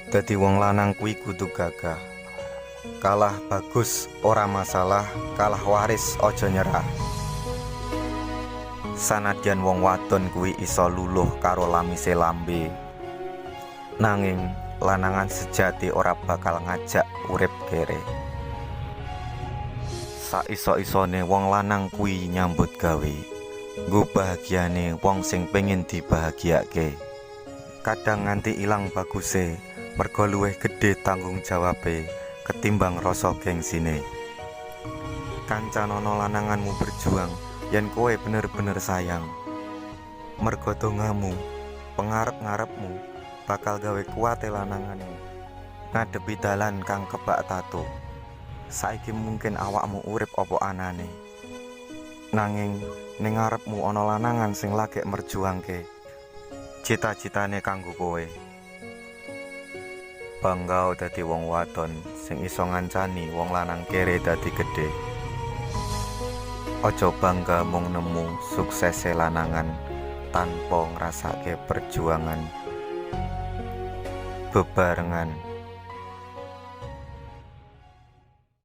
Dadi wong lanang kuwi kudu gagah. Kalah bagus ora masalah, kalah waris aja nyerah. Sanadyan wong wadon kuwi iso luluh karo lamise lambe, nanging lanangan sejati ora bakal ngajak urip kere. Saiso-isone wong lanang kuwi nyambut gawe nggo bahagiane wong sing pengen dibahagiake. Kadang nganti ilang baguse merga luwih gedhe tanggung jawabe ketimbang rasa gengsine. Kancanono lananganmu berjuang yen kowe bener-bener sayang. Merga dongamu, pengarep-ngarepmu bakal gawe kuwate lananganmu ngadepi dalan kang kebak tatu. Saiki mungkin awakmu urip apa anane, nanging ning ngarepmu ana lanangan sing lagek merjuangke cita-citane kanggo kowe. Bangga dadi wong wadon sing iso ngancani wong lanang kere dadi gedhe. Aja bangga mung nemu suksese lanangan tanpa ngrasake perjuangan bebarengan.